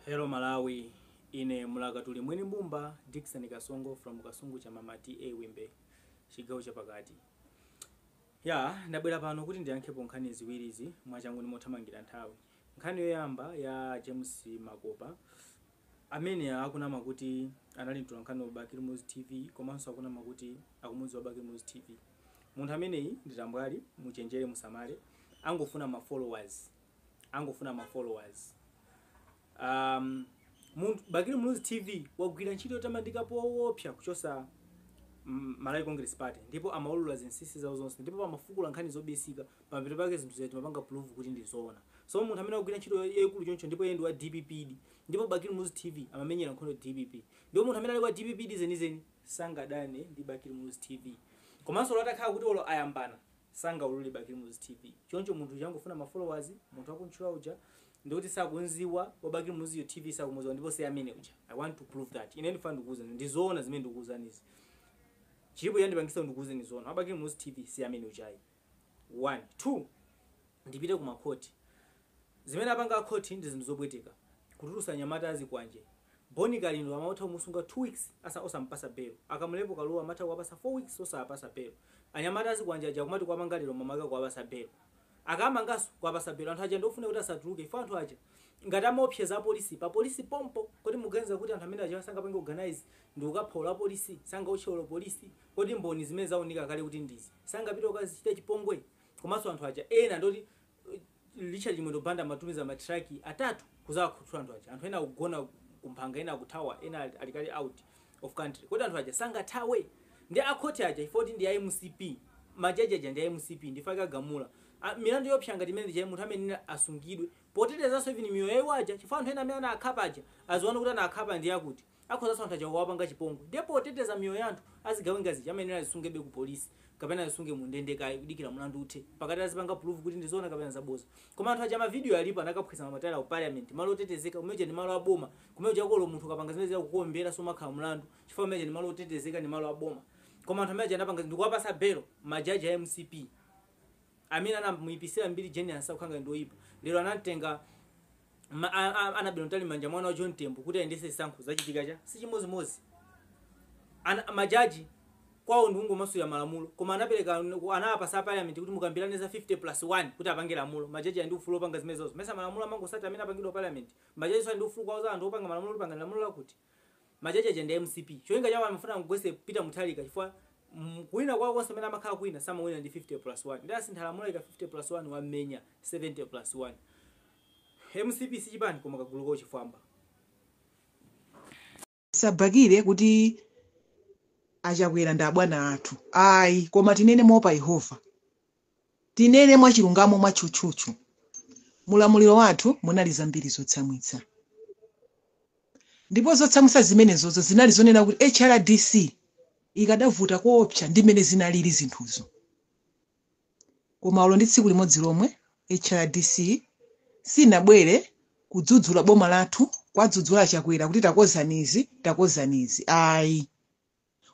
Hello Malawi, ine mulakatuli mwini mbumba Dickson Kasongo from Kasungu cha Mamati A Wimbe, chigawo chapakati. Ya, ndabwera pano kuti ndiyankhepo nkhani ziwirizi mwachangu ndi mothamangira nthawi. Nkhani yoyamba ya James Makopa amene akunama kuti anali mtolankhani wa Bakili Muluzi TV, komanso akunama kuti akumudziwa Bakili Muluzi TV. Munthu ameneyi ndi tambwali, muchenjere, musamale, angofuna ma followers, angofuna ma followers. Munthu Bakili Muluzi TV wagwira ntchito yotamandika poopsa kuchosa Malawi Congress Party, ndipo amaulula zinsinsi zawo zonse, ndipo pamafukula nkhani zobisika. Pamapeto pake zinthu zija timapanga prove kuti ndi zoona. So munthu amene wagwira ntchito yayikulu choncho, ndipo iye ndi wa DPP, ndipo Bakili Muluzi TV amamenyera nkhondo DPP, ndipo munthu amene ali wa DPP zenizeni sangadane ndi Bakili Muluzi TV. Komanso olo atakhala kuti olo ayambana, sangaulule Bakili Muluzi TV. Choncho munthu uja angofuna ma followers. Munthu akuntchula uja ndikuti sakunziwa wa Bakili Muluzi TV, sakumuziwa, ndipo si amene uja. I want to prove that. Ine ndifuna ndikuwuzani ndizoona zimene ndikuwuzanizi. Chilipo yandipangisa ndikuwuzeni zoona, wa Bakili Muluzi TV si amene ujayi. 1 2, ndipite ku makhoti. Zimene apanga akhoti ndi zinthu zopweteka, kutulusa anyamata azikwanje. Boni Kalindo amatha kumusunga 2 weeks asa osampasa belo. Akamulepo Kaluwa amatha kuwapasa 4 weeks osapasa belo. Anyamata azikwanje aja kumati kuwamanga lero, mamaka kuwapasa belo, akamanganso kuwapasa belo. Anthu aja ndofuna kuti asatuluke ifo. Anthu aja ngati amaopseza apolisi pa polisi pompo, kodi muganiza kuti anthu amene aja sangapange organize ndi ukaphola apolisi, sangautcheolo polisi? Kodi mboni zimene zaoneka kale kuti ndizi, sangapite kukazichita chipongwe? Komanso anthu aja ena ndoti Richard Chimwendo Banda amatumiza matraki atatu kuzawakhuthula anthu aja. Anthu ena akugona kumphanga, ena akuthawa, ena ali kale out of country. Kodi anthu aja sangathawe? Ndi akhoti aja ifoti ndi a MCP, majaji aja ndi a MCP, ndife akagamula milandu yopsa ngati imene ndija, munthu amene asungidwe potetezanso even miyoyo yawo aja, chifukwa anthu ena amene anakhapa aja aziona kuti anakhapa ndi akuti akhozanso anthu aja kuwapanga chipongwe. Ndiye poteteza miyoyo ya anthu azigawenga zija, amene azisungebe ku polisi kapena azisunge mu ndende kaye kudikira mlandu uthe, pakati azipanga prove kuti ndizoona kapena zaboza. Koma anthu aja mavidiyo alipo, anakaphwisa matayala ku parliament, malo otetezeka. Kumeja ndi malo aboma kumeja kolo munthu kapanga zimene zikukombera somakhala mlandu, chifukwa kumeja ndi malo otetezeka, ndi malo aboma. Koma anthu amene aja anapanga ndikuwapasa belo majaji a MCP amene anamuyipisira mbiri Jane Ansah kukhanga ndi oyipa. Lero anamtenga Annabel Mtalimanja, mwana wa John Tembo, kuti ayendese zisankho. Zachitika cha sichimozimozi. Majaji kwawo ndi kungomasulira malamulo, koma anapereka, anawapasa parliament kuti mukambirane za 50 plus 1 kuti apange lamulo. Majaji ali ndi ufulu opanga zimenezozo. Mesa malamulo amangosati amene apangidwa parliament? Majaji so ali ndi ufulu kwawo anthu opanga malamulo kuti pangani lamulo lakuti. Majaji aja ndi MCP. Cholinga chawo amafuna kugwese Peter Mutharika, chifukwa kuwina kwawo konse amene amakhala kuwina samawina ndi 50 plus 1. Ndi asintha lamulo ika 50 plus 1, wamenya 70 plus 1. MCP sichipani koma kagulu kochifwamba. Sabakire kuti Achakwera ndi abwana athu, ayi, koma tinene moopa Yehova, tinene mwachilungamo, mwatchutchutchu, mulamuliro wathu munali zambiri zotsamwitsa, ndipo zotsamwitsa zimenezozo zinali zonena kuti HRDC ikadavuta koopsa ndi mmene zinalili zinthuzo. Koma ulo ndi tsiku limodzi lomwe HRDC sinabwere kudzudzula boma lathu, kwadzudzula Chakwera kuti takozanizi, takozanizi, ayi.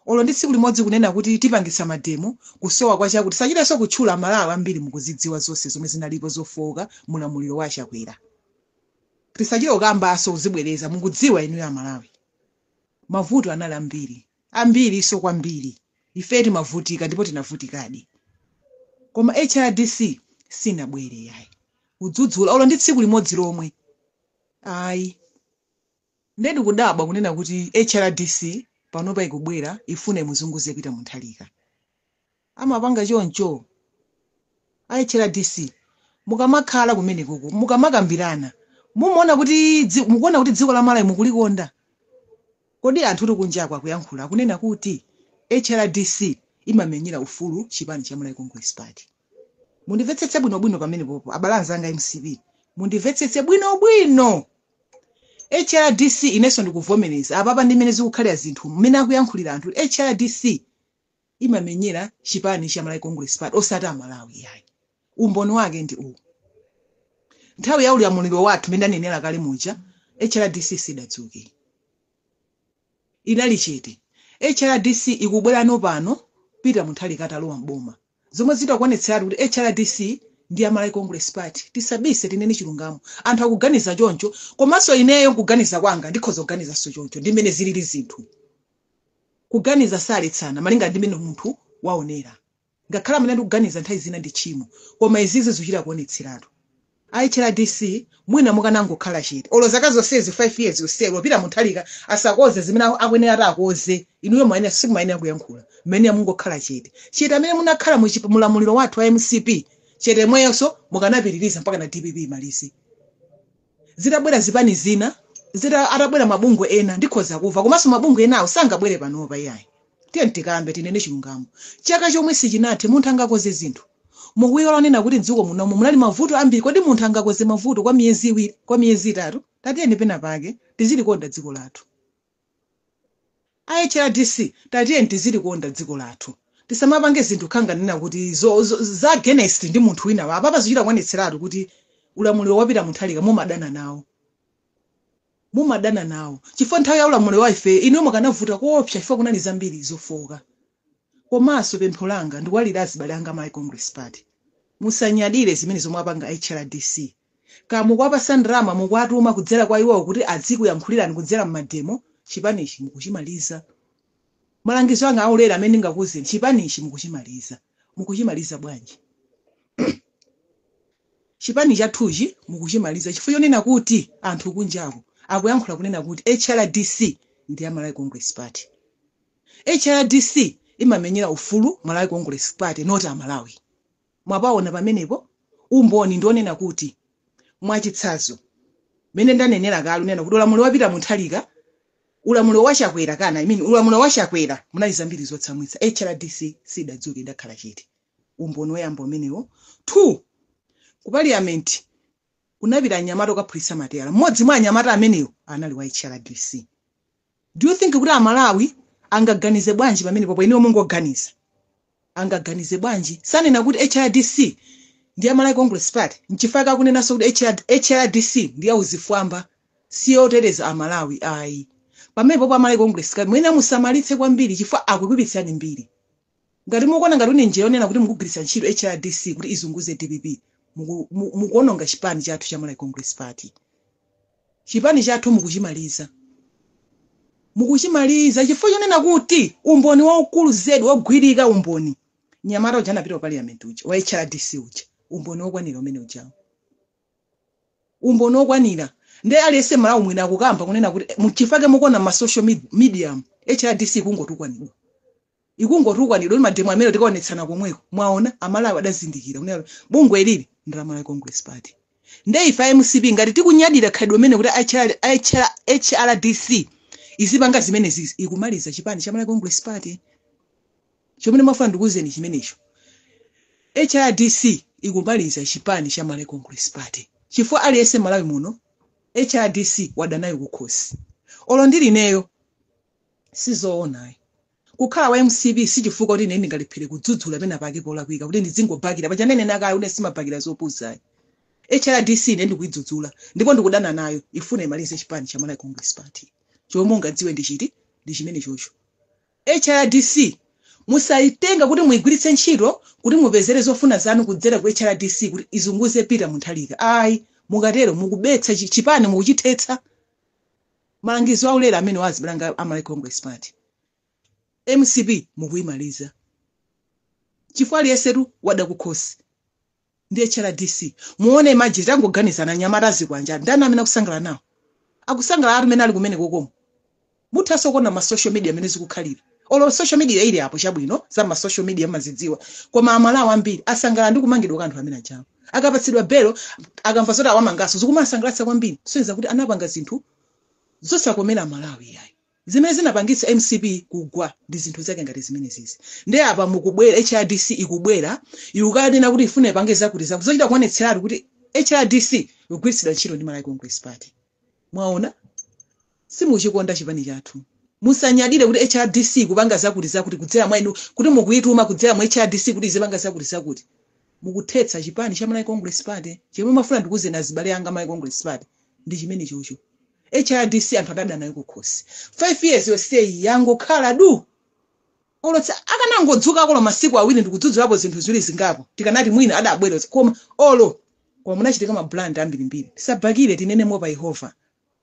Olo ndi tsiku limodzi kunena kuti tipangisa mademo kusowa kwa chakuti, sachitenso kutchula. Malawi ambiri mukuzidziwa zonse zomwe zinalipo zofowoka mulamuliro wa Chakwera. Tisachite kukambaso kuzibwereza, mukudziwa inuyo Amalawi. Mavuto anali ambiri, ambiri so kwambiri. Ife timavutika ndipo tinavutikadi, koma HRDC sinabwere yayi kudzudzula olo ndi tsiku limodzi lomwe, ayi. Ndedi kudabwa kunena kuti HRDC panopa ikubwera ifune imuzunguze Peter Mutharika. Amapanga choncho a HRDC? Mukamakhala kumenekoko, mukamakambirana, mumaona kuti mukuona kuti dziko la Malawi mukulikonda? Kodi anthu tili kunjakwa akuyankhula, akunena kuti HRDC imamenyera ufulu chipani cha Malawi Congress Party. Mundimvetsetse bwinobwino pamene popo, abale anzanga MCP, mundimvetsetse bwinobwino. HRDC, inenso ndikuvomereza apapa ndi mmene zikukhalira zinthu, mmene akuyankhulira anthu, HRDC imamenyera chipani cha Malawi Congress Party, osati Amalawi yayi. Umboni wake ndi uwu: nthawi ya ulamuliro wathu, mmene anenera kale muja, HRDC sidadzuke, inali chete. HRDC ikubwerano pano Peter Mutharika atalowa mboma, zomwe zitakuonetseratu kuti HRDC Ndi Amalawi Congress Party. Tisabise, tinene chilungamo. Anthu akuganiza choncho, komanso ineyo nkuganiza kwanga ndikhoza kuganizanso choncho. Ndi mmene zilili zinthu. Kuganiza saletsana, malinga ndi mmene munthu waonera. Ngakhale amene ndikuganiza nthawi zina ndi tchimo, koma izizi zikuchita kuonetseratu. HRDC, mwina mukanangokhala chete olo zaka zonsezi, 5 years yonseyo, Peter Mutharika asakoze zimene akuyenera ati akoze, inuyo mayenera simumayenera kuyankhula. Mmene mungokhala chete chete amene munakhala mulamuliro wathu wa MCP, chete mweyonso mukanapitiriza mpaka na DPP imalize. Zitabwera zipani zina, zita atabwera mabungwe ena, ndikhoza kuva. Komanso mabungwe enawo sangabwere panopa, iyayi. Tiye tikambe, tinene chilungamo. Chaka chomwe sichinathe, munthu angakoze zinthu? Mukuyiwala onena kuti mdziko munomu munali mavuto ambiri. Kodi munthu angakoze mavuto kwa miyezi 2, kwa miyezi 3? Tatiyeni pena pake tizilikonda dziko lathu. HRDC, tatiyeni tizilikonda dziko lathu. Tisamapange zinthu khanganena kuti za against ndi munthu wina. Wa apapa zichita kuonetseratu kuti ulamuliro wapita Mutharika mumadana nawo, mumadana nawo, chifukwa nthawi ya ulamuliro wa ife inuyo mukanavuta koopsa, chifukwa kunali zambiri zofoka. Komanso pempho langa ndikuwalira azibale anga Malawi Congress Party, musanyadire zimene zomwe apanga HRDC. Kamukwapasa ndalama, mukuatuma kudzera kwa iwowo kuti azikuyankhulirani kudzera mmademo, chipanichi mukuchimaliza. Malangizo anga aulere amene ndingakuwuzeni, chipanichi mukuchimaliza. Mukuchimaliza bwanji? Chipani chathuchi mukuchimaliza chifukwa chonena kuti anthu kunjako akuyankhula kunena kuti HRDC ndi ya Malawi Congress Party. HRDC imamenyera ufulu Malawi Congress Party, not Amalawi. Mwapaona pamenepo umboni ndionena kuti, mwachitsanzo, mene ndanenera kale unena kuti ulamuliro wapita Mutharika, ulamuliro wachakwera kana, I mean, ulamuliro wachakwera, munali zambiri zotsamwitsa. HRDC sidadzuke, idakhala chete. Umboni woyamba umenewo. Two, ku parliament kunapita anyamata okaphulitsa mateyala. Mmodzi mwa anyamata amenewo anali wa HRDC. Do you think kuti Amalawi angaganize bwanji pamene popo? Inewo mungoganiza, angaganize bwanji? Sanena kuti HRDC ndi ya Malawi Congress Party? Nchifukwa kakunenanso kuti HRDC ndi ya uzifwamba, siyoteteza Amalawi ayi. Pamene popo Amalawi Congress Party mwene musamalitse kwambiri, chifukwa akukupitsani mbiri. Ngati mukuona ngati une njira yonena kuti mukugwiritsa ntchito HRDC kuti izunguze DPP, mukuononga chipani chathu cha Malawi Congress Party. Chipani chathu mukuchimaliza, mukuchimaliza, chifukwa chonena kuti umboni waukulu zedi wogwirika, umboni, nyamata uja anapita ku parliament uja wa HRDC uja, umboni wokwanira umene ujawo, umboni wokwanira. Ndi aliyense Malawi mwina akukamba kunena kuti muchifake mukuona ma social media HRDC ikungotukwanidwa, ikungotukwanidwa. Mademo amene tikaonetsana komweko, mwaona Amalawi adazindikira kunena kuti bungwe ilili ndi la Malawi Congress Party. Nde ife MCP ngati tikunyadira khalidwe imene kuti HRDC izipanga zimene zizi, ikumaliza chipani cha Malawi Congress Party. Chomene mafuna ndikuwuzeni chimenecho, HRDC ikumaliza chipani cha Malawi Congress Party, chifukwa aliyense Malawi muno HRDC wadanayo kukhosi. Olo ndili ineyo, sizoonayi. Kukhala wa MCP sichifukwa kuti ine ndingalephere kudzudzula pena pake polakwika, kuti ndizingobakira pachanene nakale une simabakira zopuzayi. HRDC ine ndikuyidzudzula ndipo ndikudana nayo. Ifuna imalize chipani cha Malawi Congress Party. Chomwe mungadziwe ndi chiti? Ndi chimene chocho. HRDC musayitenga kuti muyigwiritse ntchito kuti mupezere zofuna zanu kudzera ku HRDC kuti izunguze Peter Mutharika, ayi. Mukatero mukubetsa chipani, mukuchithetsa. Malangizo aulere amene wazibulanga Amalawi Congress Party, MCP mukuyimaliza, chifukwa aliyensetu wada kukhosi ndi HRDC. Muone, imagine, tangoganizana, nyamata azikwanja, ndani amene akusangalala nawo? Akusangalala atu amene ali kumene kokomo. Muthanso kuona ma social media amene zikukhalira. Olo social media ili apo, chabwino, za ma social media mazidziwa, koma Amalawi ambiri asangalala ndi kumangidwa kwa anthu amene ajawo. Akapatsidwa belo, akamva zoti awamangaso, zikumasangalatsa kwambiri, kusonyeza kuti anapanga zinthu zosakomera Amalawi yayi. Zimene zinapangitsa MCP kugwa ndi zinthu zake ngati zimene zizi. Ndi apa mukubwera, HRDC ikubwera, ikukanena kuti ifune ipange zakuti zakuti, zochita kuonetseratu kuti HRDC ikugwiritsidwa ntchito ndi Malawi Congress Party. Mwaona, simuchikonda chipani chathu. Musanyadire kuti HRDC kupanga zakuti zakuti kudzera mwa inu, kuti mukuyituma kudzera mu HRDC kuti izipanga zakuti zakuti, mukuthetsa chipani cha Malawi Congress Party. Chomwe mafuna ndikuwuzeni azibale anga Malawi Congress Party ndi chimene chocho. HRDC anthu adada nayo kukhosi. 5 years yonseyi yangokhala du. Olo akanangodzuka kolo masiku awiri ndikudzudzulapo zinthu ziwiri zingapo, tikanati mwina adabwera, koma olo koma munachitika ma blunder ambirimbiri. Tisabakire, tinene mopa Yehova,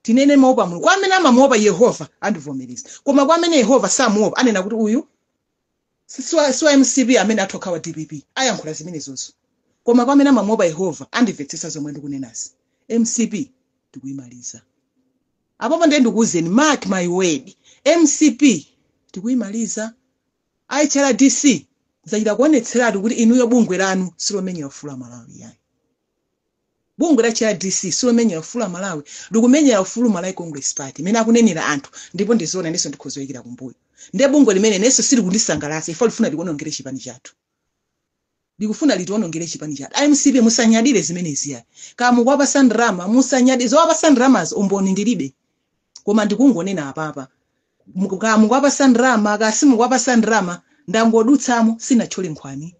tinene mopa Mulungu. Kwa amene amamuopa Yehova andivomereza, koma kwa amene Yehova samuopa anena kuti uyu siwa MCP, amene atokha wa DPP ayankhula zimenezozo. Koma kwa amene amamuopa Yehova andimvetsetsa zomwe ndikunenazi. MCP tikuyimaliza apopo. Ndiye ndikuwuzeni, mark my word, MCP tikuyimaliza. HRDC zachita kuonetseratu kuti inuyo bungwe lanu silomenyera ufulu wa Malawi yayi. Bungwe la HRDC silomenyera ufulu wa Malawi, likumenyera ufulu Malawi Congress Party imene akunenera anthu, ndipo ndizoona, nenso ndikhozoyikira kumbuyo. Ndiye bungwe limene nenso sili kundisangalatsa ifo, lifuna likuonongere chipani chathu, likufuna litiwonongere chipani chathu. MCP, musanyadire zimenezi yayi. Kama mukuwapasa ndalama, musanyadire zowapasa ndalamazo, umboni ndilibe, koma ndikungonena apapa. Kama mukuwapasa ndalama, kasi mukuwapasa ndalama, ndangodutsamo, sinatchole nkhwani.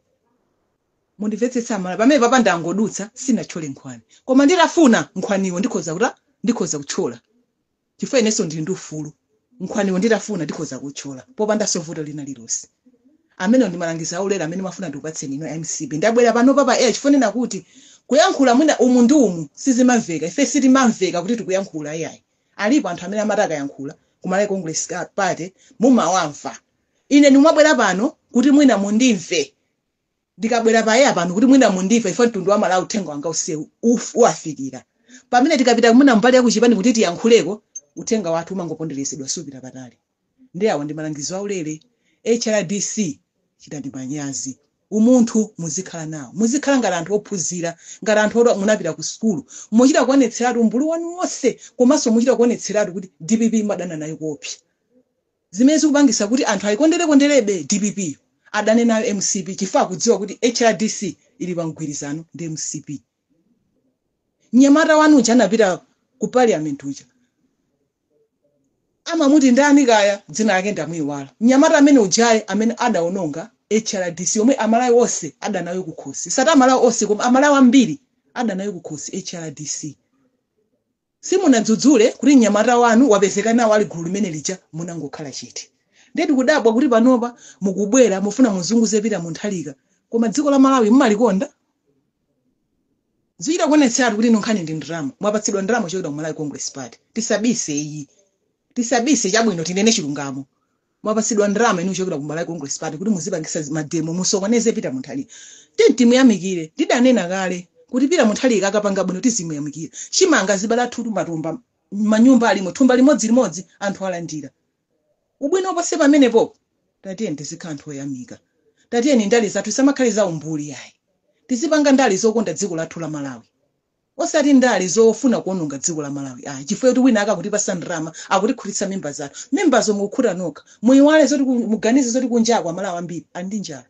Mundimvetsetsa mala pamene papa, ndangodutsa, sinatchole nkhwani, koma nditafuna nkhwaniwo ndikhoza kuta, ndikhoza kuthyola, chifukwa inenso ndili ndi ufulu. Nkhwaniwo nditafuna ndikhoza kuthyola popandanso vuto lina lilonse. Amene ndimalangiza aulere amene mafuna ndikupatseni ino MCP. Ndabwera pano papa chifonena kuti kuyankhula mwina umu ndi umu sizimamveka, ife sitimamveka kuti tikuyankhula iyayi. Alipo anthu amene amati akayankhula ku Malawi Congress Party mumawamva. Ine ndimabwera pano kuti mwina mundimve. Ndikabwera payeya pano kuti mwina mundimve, ife mtundu wa Malawi uthenga wanga usewu uwafikira. Pamene tikapita mwina mbali yakuchipani kuti tiyankhuleko, uthenga wathu umangoponderezedwa, supita patali. Ndi awa ndi malangizo aulere. HRDC, chitani manyazi, umunthu muzikhala nawo, muzikhala ngati anthu ophunzira, ngati anthu oti munapita ku sukulu. Muchita kuonetseratu umbulu wanu wonse, komanso muchita kuonetseratu kuti DPP imadana nayo kopsa, zimene zikupangisa kuti anthu ayikonderekonderebe DPP, adane nayo MCP, chifukwa akudziwa kuti HRDC ili pa mgwirizano ndi MCP. Mnyamata wanu uja anapita ku parliament uja, amamuti ndani kaya, dzina lake ndamuyiwala. Mnyamata amene ujaye amene adaononga HRDC, yomwe Amalawi onse adanayo kukhosi, sati Amalawi onse koma Amalawi ambiri adanayo kukhosi HRDC. Simunadzudzule kuti mnyamata wanu wapezeka nawo ali gulu limene lija, munangokhala chete. Ndeti kudabwa kuti panopa mukubwera mufuna muzunguze Peter Mutharika, koma dziko la Malawi mumalikonda? Zikuchita kuonetseratu kuti ino nkhani ndi ndalama. Mwapatsidwa ndalama kuchokera ku Malawi Congress Party. Tisabise iyi, tisabise chabwino, tinene chilungamo. Mwapatsidwa ndalama inu kuchokera ku Malawi Congress Party kuti muzipangisa ma demo, musokoneze Peter Mutharika. Tiyeni timuyamikire. Ndidanena kale kuti Peter Mutharika akapanga bwino tizimuyamikira. Chimanga zibala thutu, matumba manyumba alimo, thumba limodzi limodzi anthu alandira. Ubwino ponse pamenepo. Tatiyeni tizikhala anthu oyamika. Tatiyeni ndale zathu samakhale za umbuli yayi. Tizipanga ndale zokonda dziko lathu la Malawi, osati ndale zofuna kuononga dziko la Malawi ayi, chifukwa kuti wina akakutipasa ndalama, akutikhutitsa mimba zathu. Mimbazo mukukhuta nokha, muyiwale zoti muganize zoti kunjako Amalawi ambiri ali ndi njala.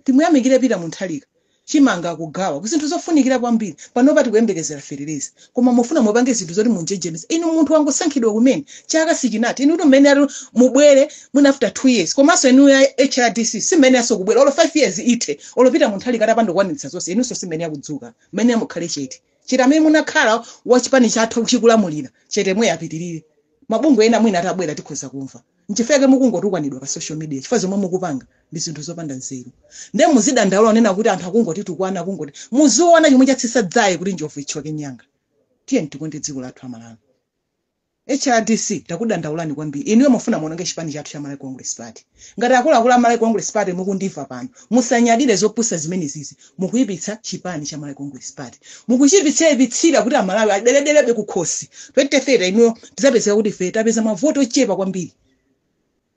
Timuyamikire Peter Mutharika, chimanga akugawa ku zinthu zofunikira kwambiri. Panopa tikuyembekezera fetereza, koma mufuna mupange zinthu zoti munjenjemese. Inu munthu wangosankhidwa kumene, chaka sichinati, inu kuti mmene ati mubwere mwina after 2 years. Komanso inu ya HRDC simmene yaso kubwera olo 5 years ithe, olo Peter Mutharika atapanda kukwaniritsa zonse, inunso simmene yakudzuka mmene mukhale chete chete. Amene munakhala wachipani chathu chikulamulira chete mwe apitirire. Mabungwe ena mwina atabwera tikhoza kumva. Nchifukwa mukungotukwanidwa pa social media, chifukwa zomwe mukupanga ndi zinthu zopanda nzeru. Nde muzidandaula onena kuti anthu akungotitukwana, akungoti. Muziona chomwe chatsitsa dzaye kuti njovu ithyoke nyanga. Tiye tikonde dziko lathu Amalawi. HRDC, takudandaulani kwambiri. Inuyo mufuna muononge chipani chathu cha Malawi Congress Party. Ngati akuluakulu a Malawi Congress Party mukundimva pano, musanyadire zopusa zimene zizi. Mukuyipitsa chipani cha Malawi Congress Party, mukuchipitsira kuti Amalawi aderederebe kukhosi. 2030 inuyo tidzapezeka kuti ife tapeza mavoti ochepa kwambiri,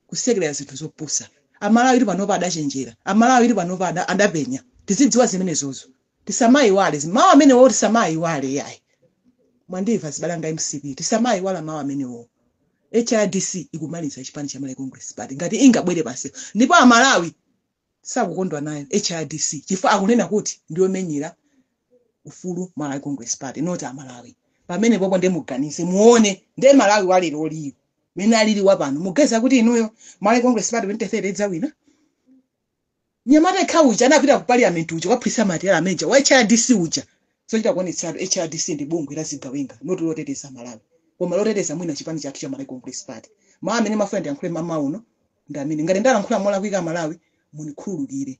kusekerera zinthu zopusa. Amalawi ili panopa adachenjera, Amalawi ili panopa adapenya. Tizidziwa zimenezozo, tisamayiwale mawu amenewo, tisamayiwale yayi. Mwandimva zibalanga MCP? Tisamayiwala mawu amenewo. HRDC ikumaliza chipani cha Malawi Congress Party ngati ingabwere pansi, ndipo Amalawi sakukondwa nayo HRDC chifukwa akunena kuti ndiyomenyera ufulu Malawi Congress Party, not Amalawi. Pamene popo ndiye muganize, muone ndiye Malawi walero oliyo mene alili wapano, mugeza kuti inuyo Malawi Congress Party 2030 idzawina? Nyamata ikha uja anapita ku parliament uja kwaphwisa matera amenja wa HRDC uja, sochita kuonetseratu HRDC ndi bungwe la zigawenga, not loteteza Malawi, koma loteteza mwina chipani chathu cha Malawi Congress Party. Mawu amene mafuna ndiyankhule mama uno. Ndi amene ngati ndalankhula molakwika, Malawi, munikhululukire.